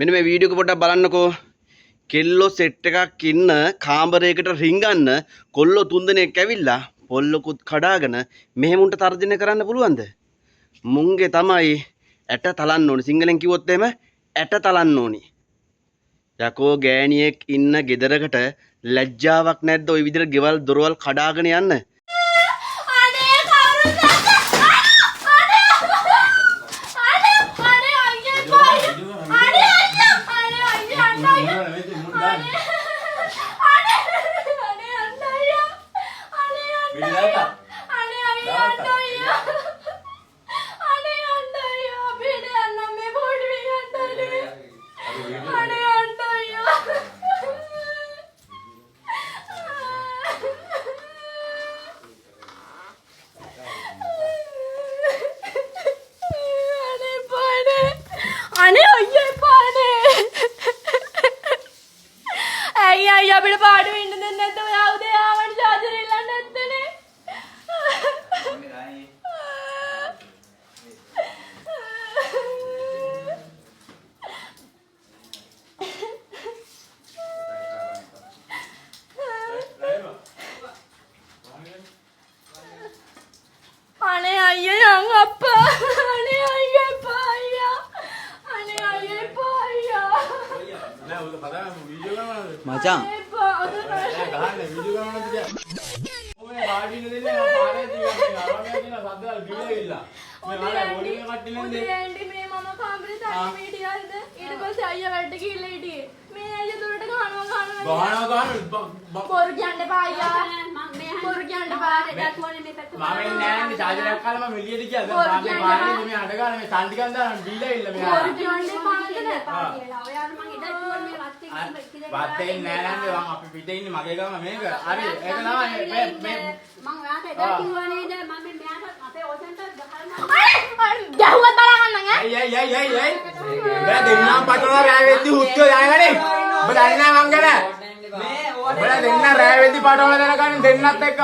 මෙන්න මේ වීඩියෝ එක පොඩ්ඩක් බලන්නකෝ. කෙල්ලෝ සෙට් එකක් ඉන්න කාමරයකට රිංගන්න කොල්ලෝ තුන්දෙනෙක් ඇවිල්ලා පොල්ලකුත් කඩාගෙන මෙහෙම උන්ට තර්ජනය කරන්න පුළුවන්ද? මුන්ගේ තමයි ඇට තලන්න ඕනි. සිංහලෙන් කිව්වොත් එහෙම ඇට තලන්න ඕනි. යකෝ ගෑණියෙක් ඉන්න ගෙදරකට ලැජ්ජාවක් නැද්ද ඔය විදිහට ගෙවල් දොරවල් කඩාගෙන යන්න? අනේ කවුරුද? අනේ අනේ අනේ අයියේ පාය. අනේ අයියා, අනේ අයියා, අනේ අනේ අනේ අනේ අයියා, අනේ අයියා, අනේ අයියා, අයියා, අනේ අයියා, අපිට යන්න මේ පොඩි අනේ අනේ අයියා. අනේ පානේ, අනේ අයියා පානේ. ඇයි අයියා අපිට පාඩුවේ ඉන්න දෙන්නේ නැද්ද? ඔයා උදේ ආවට චාර්ජර් ඉල්ලන්නේ නැත්තනේ. අනේ අයියා යන් අප්පා. අනේ අයියා එපා අයියා. අනේ අයියා එපා අයියා. මචං එපා අද. උදේ ඇන්ටි මේ මම කාමරේ තනියම හිටියද? ඊට පස්සේ අයියා වැඩ ගිහිල්ලා හිටියේ. මේ අයියා දොරට ගහනවා ගහනවා. ගහනවා ගහනවා. බොරු කියන්න එපා අයියා. බොරු කියන්න එපා. මම එන්නේ නෑ නේ, චාර්ජර් එකක් කාලා මම එළියට ගියා. දැන් මම පාරේ මේ අඬ ගාලා මේ තන් ටිකක් දාලා බීලා ඉල්ල මෙයා. බොරු කියන්න එපා නේද? වත්තේ ඉන්නේ නෑ නේද? මං අපි පිටේ ඉන්නේ, මගේ ගම මේක. හරි ඒක තමයි මේ මේ මං ඔයාට එදා කිව්වා නේද, මම මෙයාට අපේ ඕසන්ට ගහනවා. අනේ අනේ ගැහුවත් බලා ගන්නම් ඈ. ඇයි ඇයි ඇයි ඇයි ඇයි උඹලා දෙන්නාම පටවලා රෑ වෙද්දි හුත්තියෝ දැනගන්නේ. උඹ දන්නේ නෑ මං ගැන. උඹලා දෙන්නා රෑ වෙද්දි පටවලා දැනගන්නේ දෙන්නත් එක්ක.